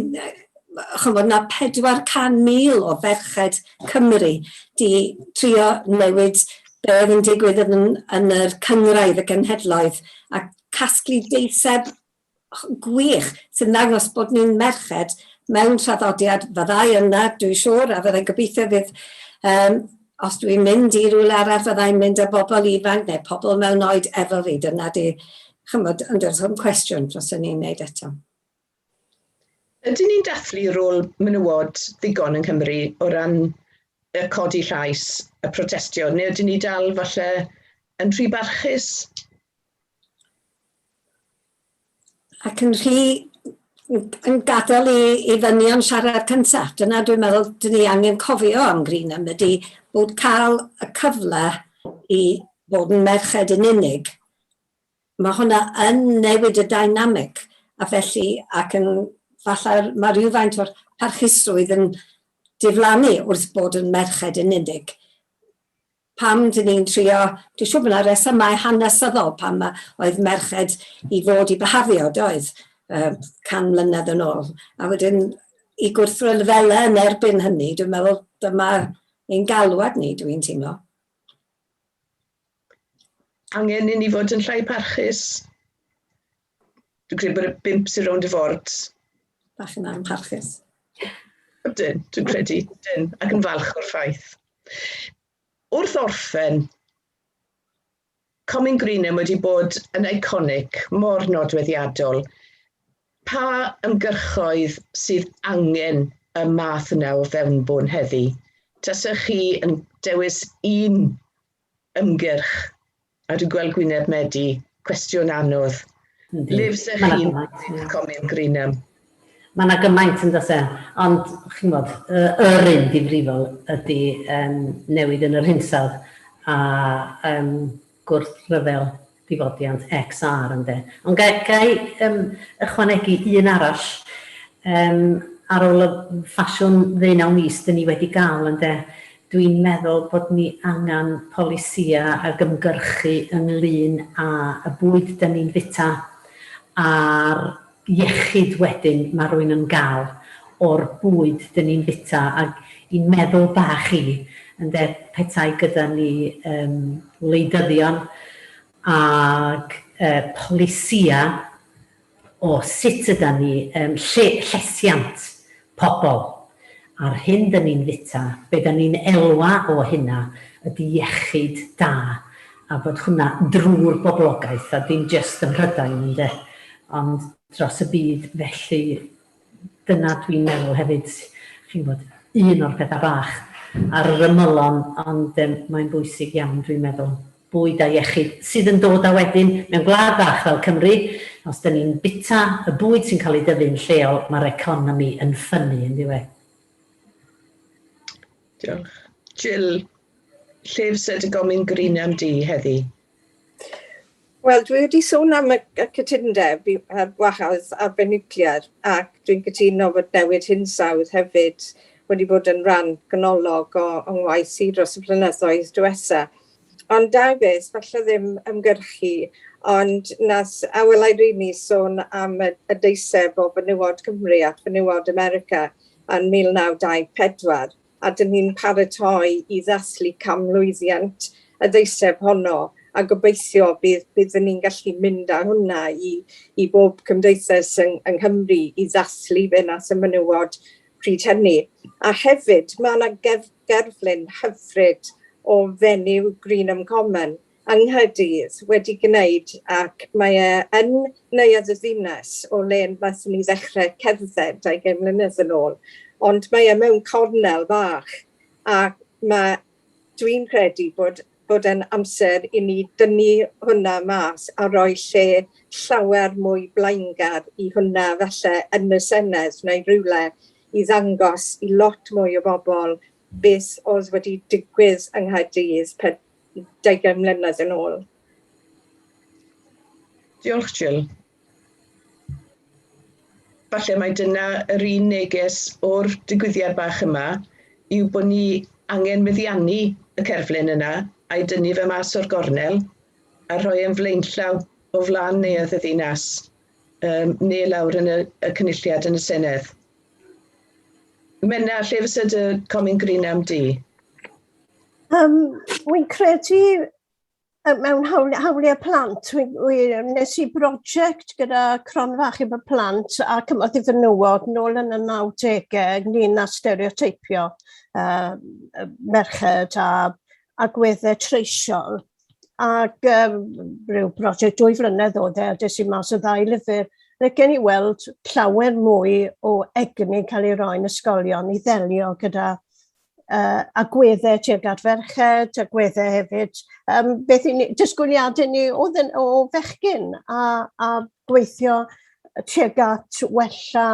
chymod, na 400,000 o ferched Cymru di trio newid be oedd yn digwydd yn, yn yr cynghrair y genhedloedd a casglu deiseb gwych sy'n dangos bod ni'n merched mewn traddodiad fyddai yna, dwi'n siŵr, a fyddai'n gobeithio fydd, um, os dwi'n mynd i rywle arall, fyddai'n mynd â bobl ifanc neu pobl mewn oed efo fi, dyna di, chymod, ond does ddim cwestiwn dros ni'n wneud eto. Ydyn ni'n dathlu rôl menywod ddigon yng Nghymru o ran y codi llais, y protestio, neu ydyn ni dal falle yn rhy barchus? Ac yn rhy yn gadael i, i ddynion siarad cyntaf. Dyna dwi'n meddwl dyn ni angen cofio am Greenham ydy bod cael y cyfle i fod yn merched yn unig. Mae hwnna yn newid y dynamic a felly ac yn falle mae rhywfaint o'r parchusrwydd yn diflannu wrth bod yn merched yn unig. Pam dyn ni'n trio, dwi'n siŵr bod yna resymau hanesyddol pam oedd merched i fod i byhafio, doedd, 100 mlynedd yn ôl. A wedyn i gwrthryfela yn erbyn hynny, dwi'n meddwl dyma ein galwad ni, dwi'n teimlo. Angen i ni fod yn llai parchus. Dwi'n credu bod y bump sy'n rownd y ford. Bach yn amharchus. Ydyn, dwi'n credu, ydyn, ac yn falch o'r ffaith. Wrth orffen, Comin Greenham wedi bod yn iconic, mor nodweddiadol. Pa ymgyrchoedd sydd angen y math yna o fewnbwn heddi? Tasech chi yn dewis un ymgyrch, a dwi'n gweld Gwyneb Medi, cwestiwn anodd. Le fysech chi'n Comin Greenham? Mae yna gymaint yn does e, ond chi'n gwybod, yr un difrifol ydy um, newid yn yr hinsawdd a um, gwrthryfel difodiant XR ynde. Ond ga, ga i um, ychwanegu un arall um, ar ôl y ffasiwn ddeunaw mis dyn ni wedi gael ynde, dwi'n meddwl bod ni angen polisïau ag ymgyrchu ynglyn â y bwyd dyn ni'n fita a'r iechyd wedyn mae rhywun yn gael o'r bwyd dyn ni'n fita ac i'n meddwl bach i ynde petai gyda ni um, wleidyddion ag uh, polisïau o sut ydan ni um, lle, llesiant pobl a'r hyn dyn ni'n fita, be dyn ni'n elwa o hynna ydy iechyd da a bod hwnna drwy'r boblogaeth a dim jyst ym Mhrydain ynde, ond dros y byd felly dyna dwi'n meddwl hefyd, chi'n gwybod, un o'r pethau bach ar yr ymylon ond um, mae'n bwysig iawn dwi'n meddwl. Bwyd a iechyd sydd yn dod â wedyn mewn gwlad fach fel Cymru, os dyn ni'n bita y bwyd sy'n cael ei dyfu'n lleol, mae'r economi yn ffynnu, yn dyw e? Diolch. Jill, lle fysa dy gomin Greenham di heddi? Wel, dwi wedi sôn am y, y cytundeb i wahardd arfe niwclear ac dwi'n cytuno fod newid hinsawdd hefyd wedi bod yn rhan ganolog o, o ngwaith i dros y blynyddoedd diwetha. Ond da beth, falle ddim ymgyrchu, ond nas Awel Irene sôn am y, y deiseb o fenywod Cymru at fenywod America yn 1924, a dyn ni'n paratoi i ddathlu canmlwyddiant y ddeiseb honno, a gobeithio bydd, byddwn ni'n gallu mynd â hwnna i, i bob cymdeithas yng, yng Nghymru i ddathlu fe nath y menywod pryd hynny. A hefyd, mae yna gerf, gerflun hyfryd o fenyw Greenham Common yng Nghaerdydd wedi gwneud ac mae e yn Neuadd y Ddinas o le wnaethon ni ddechrau cerdded 20 mlynedd yn ôl, ond mae e mewn cornel fach a mae dwi'n credu bod bod e'n amser i ni dynnu hwnna mas a rhoi lle llawer mwy blaengar i hwnna falle yn y Senedd neu rywle i ddangos i lot mwy o bobl beth oedd wedi digwydd yng Nghaerdydd 20 mlynedd yn ôl. Diolch, Jill. Falle mai dyna yr un neges o'r digwyddiad bach yma yw bod ni angen meddiannu y cerflun yna a'i dynnu fe mas o'r gornel a rhoi e'n flaenllaw o flaen Neuadd y Ddinas um, neu lawr yn y, y Cynulliad yn y Senedd. Menna, lle fysa dy Comin Greenham di? Wy'n credu mewn hawliau plant, wi, wi, nes i brosiect gyda Cronfa Achub y Plant a Cymorth i Fenywod nôl yn y 90au ynglyn â stereoteipio merched a agweddau treisiol. Ac rhyw brosiect 2 flynedd oedd e, a des i mas o ddau lyfr. Licen i weld llawer mwy o egni'n cael ei roi yn ysgolion i ddelio gyda agweddau tuag at ferched, agweddau hefyd, beth i ni, disgwyliadau ni o, o fechgyn a gweithio tuag at wella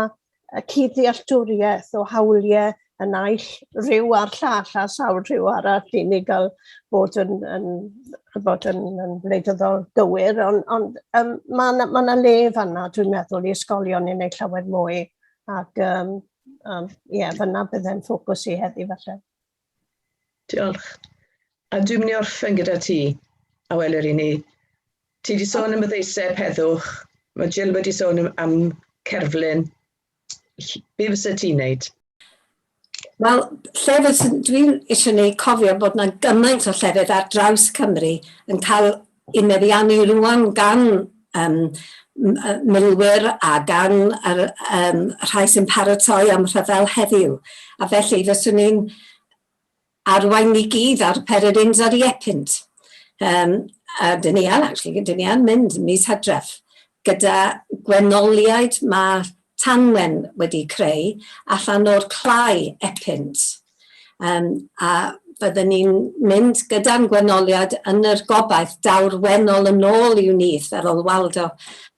y cyd-ddealltwriaeth o hawliau y naill rhyw a'r llall a sawl rhyw arall i ni gael bod yn, yn, chybod, yn, yn wleidyddol gywir, ond on, mae yna ma le fanna, dwi'n meddwl, i ysgolion i wneud llawer mwy, ac ie, yeah, fanna bydde'n ffocws i heddi falle. Diolch. A dwi'n mynd i orffen gyda ti, Awel Erini. Ti wedi sôn am y ddeiseb heddwch, mae Jill wedi sôn am, am cerflun. Be fysa ti'n neud? Wel, lle fyswn, dwi'n eisiau ni cofio bod yna gymaint o llefydd ar draws Cymru yn cael eu meddiannu rwan gan um, milwyr a gan yr um, rhai sy'n paratoi am rhyfel heddiw. A felly fyswn i'n arwain ni gyd ar Pererindod i Epynt. Um, a dyn ni yn, actually, dyn ni yn mynd mis Hydref gyda gwenoliaid mae Tanwen wedi creu allan o'r clai Epynt. Um, a byddwn ni'n mynd gyda'n gwenoliad yn yr gobaith daw'r wennol yn ôl i'w nyth ar ôl Waldo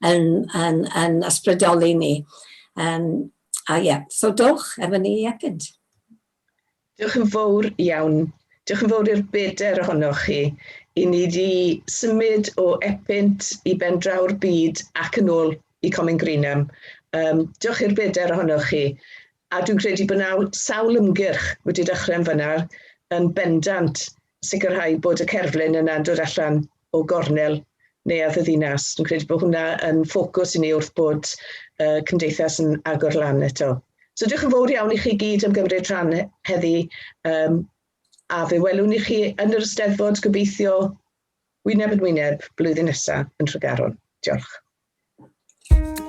yn, yn, yn ysbrydoli ni. Um, a ie, yeah, so dowch efo ni i Epynt. Diolch yn fawr iawn. Diolch yn fawr i'r bedair ohonoch chi. I ni wedi symud o Epynt i ben draw'r byd ac yn ôl i Comin Greenham. Um, diolch i'r bedair ohonoch chi. A dwi'n credu bod naw sawl ymgyrch wedi dechrau yn fyna yn bendant sicrhau bod y cerflun yna'n dod allan o gornel neuadd y ddinas. Dwi'n credu bod hwnna yn ffocws i ni wrth bod uh, cymdeithas yn agor lan eto. So diolch yn fawr iawn i chi gyd am gymryd rhan heddi. Um, a fe welwn i chi yn yr Eisteddfod gobeithio wyneb yn wyneb blwyddyn nesaf yn Tregaron. Diolch.